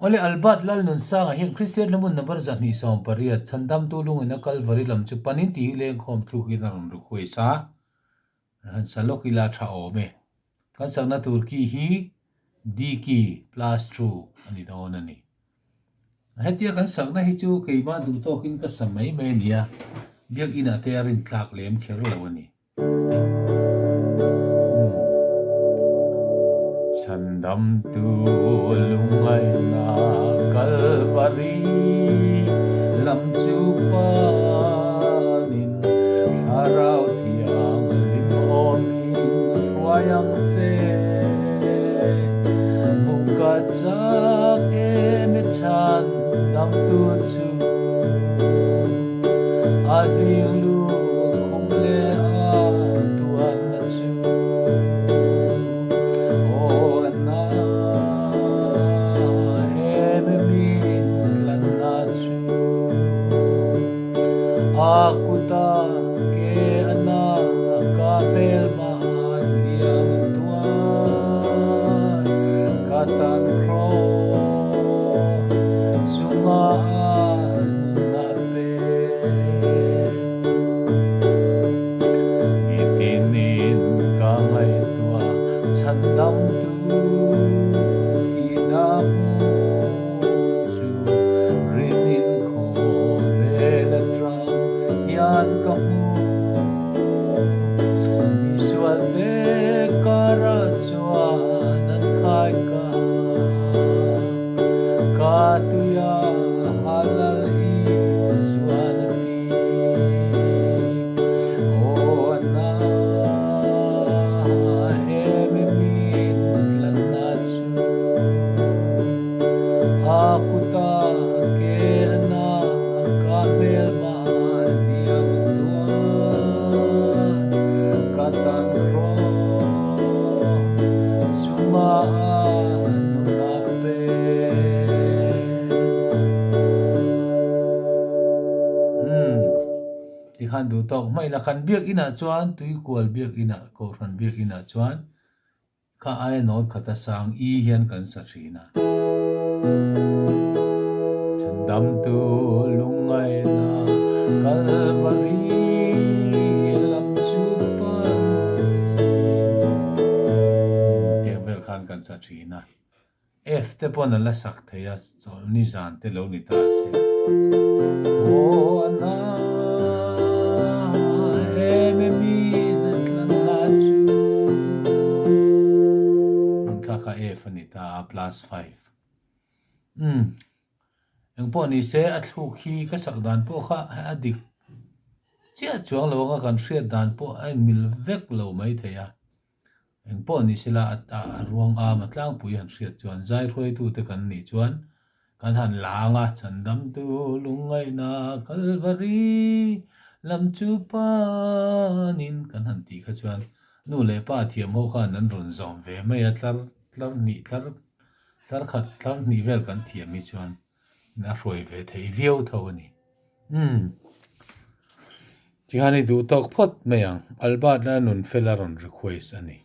Awle Albert Lalnunsanga hian Kristian hlamun number 218 chhandamtu lungin a Kalvari lam chu panin tih hi lengkhawm thlukin a rawn request a, han sa lawk ila tha awm e. Kan sakna tur ki hi D key plus two a ni dawn a ni. Hetia kan sakna hi chu keimah duh tawkin ka sa mai mai a nia, biakinah te a rintlak lem kher lo a ni. Chhandamtu lungngaihna Kalvari lam chu panin Thlarau Thianghlim awmin hruai ang che. Hmuh ka chak em e chhandamtu chu. A hling lu khum leh a tuarna chu aw a na em em in tlanna chu a kuta ke a na ka hmelma hliam tuar ka tan hraw chunga nunna pe. Nitinin ka ngaihtuah chhandamtu thihna hmun chu rinin khawvel atang hian ka hmu. Misualte karah chuan an khai ka. Ka tuia halal Isuan a ti. Aw a na em em in tlanna chu a kuta ke a na ka hmelma hliam tuar ka tan hrawk chunga a nuna pe. Umm tikhan duh tawk hmai la khan biakinah chuan tuikual biakinah kohhran biakinah chuan Kha aia nawt khat a sang i hian kan sa thin a. Chhandamtu lungngaihna Kalvari lam chu pan tiang vel khan kan sa thin a. F te pawn a la sak thei a, chawlhni zan te lo ni ta se. Aw a na em em in a tlan la chu. Kha kha F a ni ta a, plus 5. Umm, engpawh ni se a thluk hi ka sak dan pawh kha a dik chiah chuang lo anga kan hriat dan pawh a inmil vek lo maithei a. Eng pawh ni sela a ruang am a tlangpui han hriat chuan zaihruaitute kan nih chuan kan han la ang a, Chhandamtu lungngaihna Kalvari lam chu panin kan han tih kha chuan nu leh pa thiam ho khan an rawn zawm ve mai a, tlar tlar hnih tlar tlar khat tlar hnih vel kan thiam hi chuan a hruai ve thei viau tho a ni. Umm. Tikhan i duh tawk phawt mai ang. Albert-a nun fel a rawn request a ni.